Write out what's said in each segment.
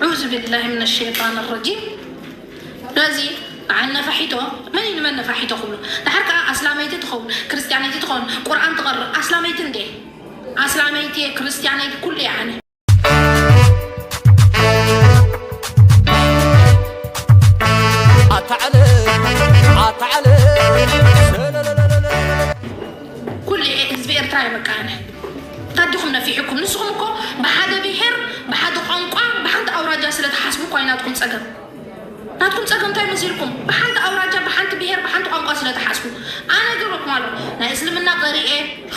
ዑዙ ቢላሂ ምነ ሸይጣን ረጂም። ስለዚ በዓል ነፋሒቶ መን እዩ ንመን ነፋሒቶ ክብሎ? ድሓር ከዓ ኣስላመይቲ ትኸውን፣ ክርስትያነይቲ ትኸውን፣ ቁርኣን ትቐርእ ኣስላመይቲ እንዴ? ኣስላመይቲ እየ፣ ክርስትያነይቲ ኩሉ እየ ኣነ። ኣታ ዓለም፣ ኣታ ዓለም፣ ሰለለለለለ። ኩሉ ህዝቢ ኤርትራ እየ በቃ ኣነ። ታዲኹም ነፊሕኩም? ንስኹም እኮ ብሓደ ብሄር፣ ብሓደ ቋንቋ፣ ብሓንቲ ኣውራጃ ስለ ትሓስቡ እኮ እዩ ናትኩም ጸገም። ናትኩም ጸገም እንታይ መሲልኩም? ብሓንቲ ኣውራጃ፣ ብሓንቲ ብሄር፣ ብሓንቲ ቋንቋ ስለ ትሓስቡ። ኣነ ገርኩም ኣሎ፣ ናይ እስልምና ቀሪኤ፣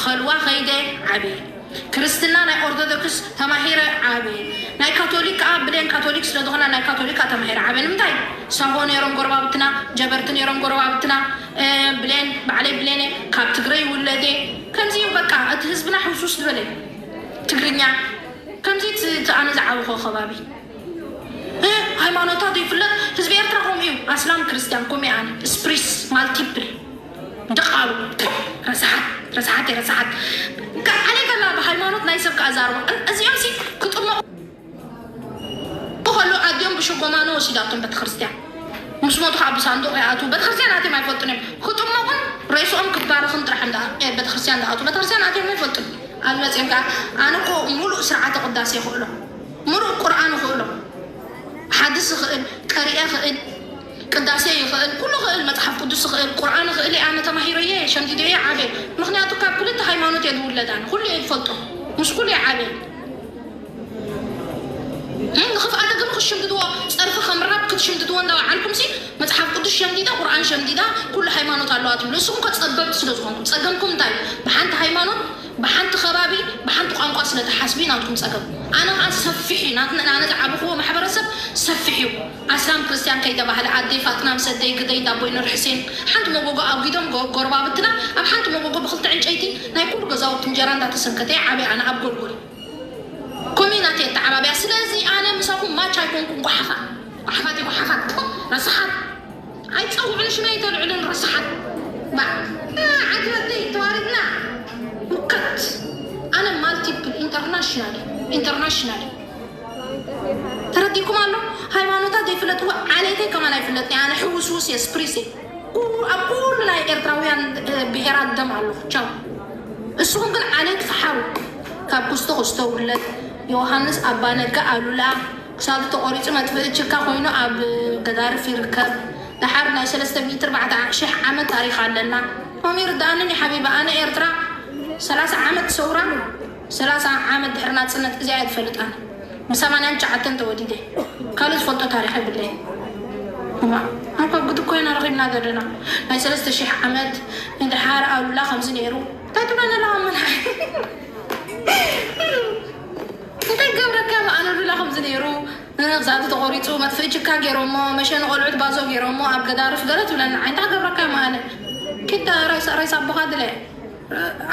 ኸልዋ ኸይደ ዓብየ። ክርስትና ናይ ኦርቶዶክስ ተማሂረ ዓብየ። ናይ ካቶሊክ ከዓ ብሌን ካቶሊክ ስለ ዝኾና ናይ ካቶሊክ ተማሂረ ዓብየ። ንምንታይ? ሳሆ ነይሮም ጎረባብትና፣ ጀበርቲ ነይሮም ጎረባብትና፣ እ፣ ብሌን፣ ባዕለይ ብሌነ፣ ካብ ትግረ ይውለደ። ከምዚ እዩ በቃ፣ እቲ ህዝብና ሕውሱስ ዝበለ ትግርኛ። ከምዚ እቲ፣ እቲ ኣነ ዝዓበኹ ከባቢ። እ፣ ሃይማኖታ ዘይፍለጥ ህዝቢ ኤርትራ ከምኡ እዩ። ኣስላም ክርስቲያን ከምኡ እዩ። ኣነ ስፕሪስ ማልቲፕል ደቓሉ ረሳሓት፣ ረሳሓት፣ ረሳሓት። ዓሌት ኣላ ብሃይማኖት ናይ ሰብ ከኣ ዛርባ። እ-፣ እዚኦም ሲ ክጥመቑ ከሎ ኣዲኦም ብሽጎማኖ ወሲዳቶም ቤተክርስትያን። ምስ ሞቱ ከዓ ብሳንዱቕ ይኣትዉ። ቤተክርስትያን ኣትዮም ኣይፈልጡን እዮም። ክጥመቑን ሬስኦም ክባረኽን ጥራሕ እንዳ፣ እ፣ ቤተክርስትያን ዝኣትዉ። ቤተክርስትያን ኣትዮም ኣይፈልጡን። ኣብ መፅኦም ከዓ ኣነ እኮ ሙሉእ ስርዓተ ቅዳሴ ይኽእሎ። ሙሉእ ቁርኣን ይኽእሎ። ሓድስ ይኽእል፣ ቀሪኤ ይኽእል፣ ቅዳሴ ይኽእል፣ ኩሉ ይኽእል፣ መጽሓፍ ቅዱስ ይኽእል፣ ቁርኣን ይኽእል እየ፣ ኣነ ተማሂረዮ እየ፣ ሸምዲደዮ እየ ዓብየ። ምኽንያቱ ካብ ክልተ ሃይማኖት እየ ዝውለድ ኣነ። ኩሉ እየ ዝፈልጦ። ምስ ኩሉ እየ ዓብየ። እም፣ ንኽፍኣተ ግን ክሽምድድዎ፣ ጸርፊ ከም ራፕ ክትሽምድድዎ እንዳወዓልኩምሲ፣ መጽሓፍ ቅዱስ ሸምዲዳ፣ ቁርኣን ሸምዲዳ፣ ኩሉ ሃይማኖት ኣለዋ ትብሉ። ንስኹም ከ ጸበብቲ ስለ ዝኾንኩም፣ ጸገምኩም እንታይ እዩ? ብሓንቲ ሃይማኖት ብሓንቲ ከባቢ፣ ብሓንቲ ቋንቋ ስለ ትሓስቢ ናትኩም ጸገም። ኣነ ኸኣ ሰፊሕ እዩ፣ ናትና፣ ኣነ ዝዓበኽዎ ማሕበረሰብ ሰፊሕ እዩ። ኣስላም ክርስትያን ከይተባህለ፣ ኣደይ ፋጥና ምስ ኣደይ ግደይ እንዳ ኣቦይ ኑር ሕሴን፣ ሓንቲ መጎጎ ኣጒዶም ጎ-፣ ጎረባብትና፣ ኣብ ሓንቲ መጎጎ ብኽልተ ዕንጨይቲ ናይ ኩሉ ገዛውቲ እንጀራ እንዳተሰንከተ ይዓብየ ኣነ ኣብ ጎልጎል። ኮሚናት እየ ኣተዓባብያ። ስለዚ ኣነ ምሳኹም ማች ኣይኮንኩን። ጓሓፋት፣ ጓሓፋት፣ ጓሓፋት፣ ረሳሓት። ኣይትጸውዑኒ፣ ሽመይ ኣይተልዕሉን፣ ረሳሓት። ባ፣ እ፣ ዓዲ ወደይ ተዋሪድና። ሙከት። ኣነ ማልቲፕል ኢንተርናሽናል፣ ኢንተርናሽናል። ተረዲኩም ኣሎ? ሃይማኖታት ዘይፍለጥዎ ዓሌተይ ከማን ኣይፍለጥን። ኣነ ሕውስውስ እየ፣ ስፕሪስ እየ። ኩ-፣ ኣብ ኩሉ ናይ ኤርትራውያን፣ እ፣ ብሄራት ደም ኣለኹ። ቻው። እስኹም ግን ዓሌት ፈሓሩ። ካብ ኩስቶ ኩስቶ ውለድ፣ ዮሃንስ፣ ኣባ ነጋ፣ ኣሉላ፣ ክሳዱ ተቖሪጹ መጥፍኢ ችካ ኮይኑ ኣብ ገዳርፍ ይርከብ። ደሓር ናይ ሰለስተ ሚእቲ ኣርባዕተ ሽሕ ዓመት ታሪኽ ኣለና። ሆም ይርድኣንን እዩ ሓቢቢ። ኣነ ኤርትራ ሰላሳ ዓመት ሰውራ፣ ሰላሳ ዓመት ድሕሪ ናጽነት እዚኣ እየ ዝፈልጥ ኣነ። ብሰማንያን ትሽዓተን ተወሊደ። ካልእ ዝፈልጦ ታሪኽ የብለይን። እዋ፣ ኣብ ከብዲ ኮይና ረኺብና ዘለና። ናይ ሰለስተ ሽሕ ዓመት ንደሓር ኣሉላ ከምዚ ነይሩ። እንታይ ትብለና ኣለዋ መናይ? እንታይ ገብረካ ብኣነ ሉላ ከምዚ ነይሩ፣ ንነብዛቱ ተቖሪጹ፣ መጥፍኢ ችካ ገይሮሞ፣ መሸ ንቖልዑት ባዞ ገይሮሞ፣ ኣብ ገዳርፍ ገለ ትብለና። እንታይ ገብረካ መኣነ? ኪዳ ሬሳ፣ ሬሳ ኣቦኻ ድለ።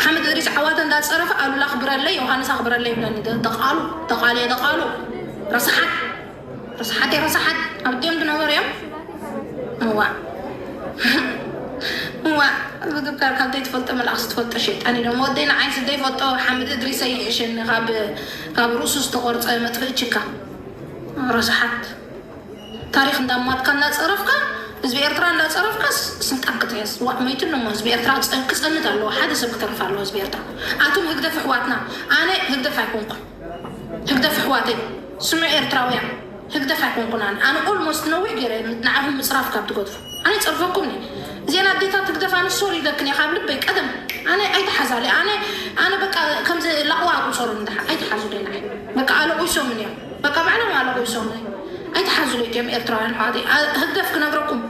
ሓመድ እድሪስ ዓዋተ እንዳጸረፈ ኣሉላ ኣኽብረለይ፣ ዮሃንስ ኣኽብረለይ ይብለኒ። ደ-፣ ደቓሉ፣ ደቓሉ እየ ደቓሉ። ረሳሓት። ረሳሓት እየ ረሳሓት። ኣብ ድዮም ዝነበሩ እዮም? እዋ። እዋ። ዝግበር ካብ ዘይትፈልጦ መልኣኽ ዝትፈልጦ ሸይጣን እዩ። ደሞ ወደይ ንዓይ ዘይፈልጦ ሓምድ እድሪሰ ይሕሸኒ ካብ፣ ካብ ርእሱ ዝተቖርጸ መጥፍኢ ችካ። ረሳሓት። ታሪኽ እንዳማትካ እንዳጸረፍካ፣ ህዝቢ ኤርትራ እንዳጸረፍካ ስ-፣ ስልጣን ክትሕዝ። ዋእ፣ መይቱ ኣለሞ ህዝቢ ኤርትራ ጸ-፣ ክጸንት ኣለዎ። ሓደ ሰብ ክተርፍ ኣለዎ ህዝቢ ኤርትራ። ኣቱም ህግደፍ ኣሕዋትና፣ ኣነ ህግደፍ ኣይኮንኩን። ህግደፍ ኣሕዋተይ፣ ስምዑ ኤርትራውያን፣ ህግደፍ ኣይኮንኩን ኣነ። ኣነ ኦልሞስት ነዊሕ ገይረ ንዓኹም ምጽራፍ ካብ ትገድፉ። ኣነ ይጸርፈኩም እየ። እዘን ኣዴታት ህግደፍ ኣነ ሶሪ ይብለክን እየ ካብ ልበይ ቀደም። ኣነ ኣይትሓዛለይ። ኣነ፣ ኣነ በቃ ከምዚ ላቕዋ ቁጸሩ እንዳ ኣይትሓዙለይ ንዓይ። በቃ ኣለቑሶምን እዮም። በቃ ባዕሎም ኣለቑሶምን እዮም። ኣይትሓዙለይ እትዮም ኤርትራውያን ኣሕዋተይ። ኣ-፣ ህግደፍ ክነግረኩም